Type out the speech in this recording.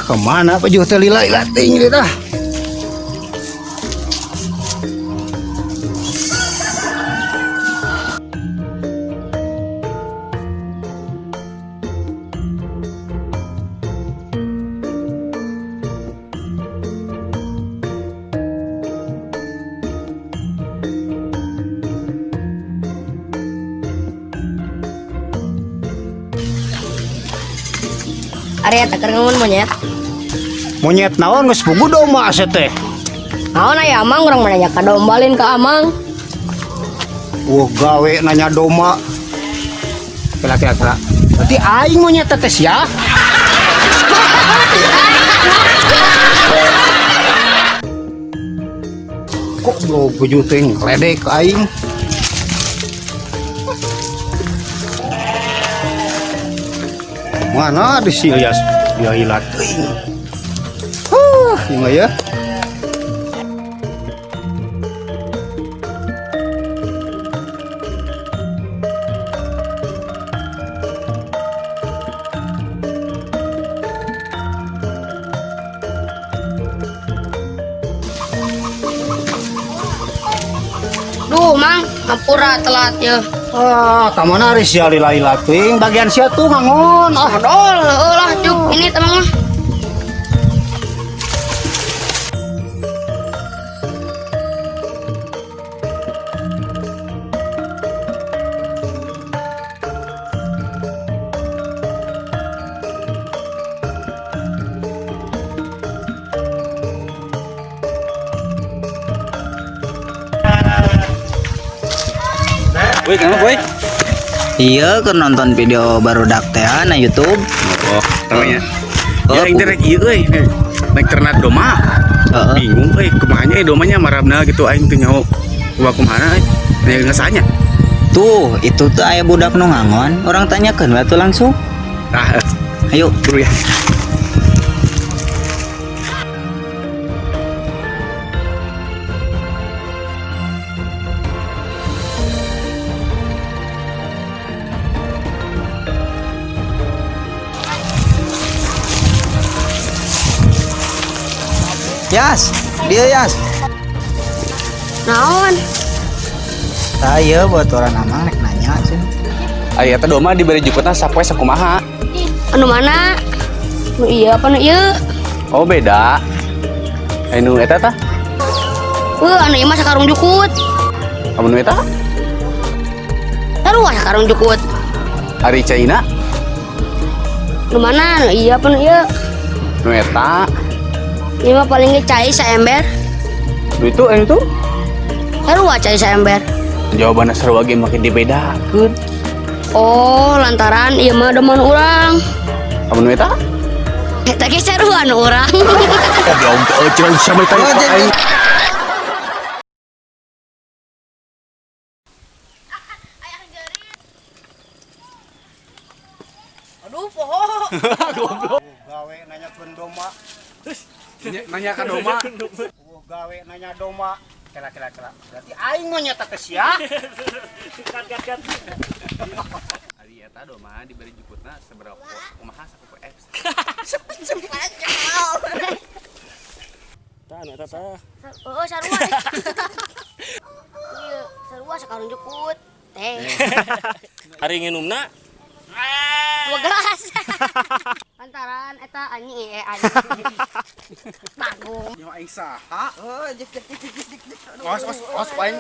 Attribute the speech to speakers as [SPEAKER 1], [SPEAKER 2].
[SPEAKER 1] Kemana pajuh teh lila-lila teuing ieu tah.
[SPEAKER 2] Area teh keur ngangon monyet.
[SPEAKER 1] Monyet naon geus pugu domba asa teh.
[SPEAKER 2] Naon aya amang urang mah nanya ka domba lain ka amang.
[SPEAKER 1] Wah, gawe nanya domba. Kela kela kela. Berarti aing monyet teh sia. Kok belum puju teh ngeledek aing. Mana di si Ilyas dia hilat teuing. Huh, ieu ya.
[SPEAKER 2] Duh, Mang, hampura telat ya.
[SPEAKER 1] Ah, kamana ari sia lila-lila teuing bagian sia tuh ngangon. Ah,
[SPEAKER 2] Odol, heueuh lah cuk ini teman mah.
[SPEAKER 3] Woi, kenapa, Boy?
[SPEAKER 4] Iya, keur nonton video barudak teh na YouTube.
[SPEAKER 3] Oh, namanya.
[SPEAKER 4] Oh,
[SPEAKER 3] Ya, aing teh rek ieu euy. Naik ternak domba.
[SPEAKER 4] Heeh.
[SPEAKER 3] Bingung euy, kumaha nya domanya marabna gitu aing teu nyaho. Kumaha kumaha euy. Nanya ngesanya.
[SPEAKER 4] Tuh, itu tuh aya budak nu ngangon, orang tanyakeun we tuh langsung.
[SPEAKER 3] Tah,
[SPEAKER 4] Ayo.
[SPEAKER 3] buru ya.
[SPEAKER 4] Yas, dia Yas.
[SPEAKER 2] Naon?
[SPEAKER 4] Tah ieu buat orang amang rek nanya cenah.
[SPEAKER 3] Ari eta domba diberi jukutna sapoe sakumaha?
[SPEAKER 2] Anu mana? Nu iya apa nu ieu?
[SPEAKER 3] Oh, beda. Anu eta tah?
[SPEAKER 2] Anu ieu mah sakarung jukut.
[SPEAKER 3] Amun nu eta?
[SPEAKER 2] Sarua sakarung jukut.
[SPEAKER 3] Ari caina?
[SPEAKER 2] Nu mana? Nu iya apa nu ieu?
[SPEAKER 3] Nu eta.
[SPEAKER 2] Ieu mah paling ge cai saember.
[SPEAKER 3] Nu itu anu itu?
[SPEAKER 2] Sarua cai saember.
[SPEAKER 3] Jawabanna sarua ge make dibedakeun.
[SPEAKER 2] Oh, lantaran ieu mah demen urang.
[SPEAKER 3] Amun nu eta?
[SPEAKER 2] Eta ge sarua nu urang.
[SPEAKER 3] Goblok, euy, sama tanya aing.
[SPEAKER 2] Aduh, poho.
[SPEAKER 1] Gawe nanya domba.
[SPEAKER 3] Nanya ka domba.
[SPEAKER 1] Wah, gawe nanya domba. Kela kela kela. Berarti aing monyet teh sia.
[SPEAKER 3] Ari eta domba diberi jukutna seberapa kumaha sapoe F.
[SPEAKER 2] Oh, sarua. Ieu sarua sakarung jukut. Teh.
[SPEAKER 5] Hari nginumna
[SPEAKER 2] 2 gelas. Lantaran eta anjing anjing. Bagong.
[SPEAKER 3] Nyawa aing saha?
[SPEAKER 4] Oh, jek jek jek jek jek.
[SPEAKER 3] Os os os aing.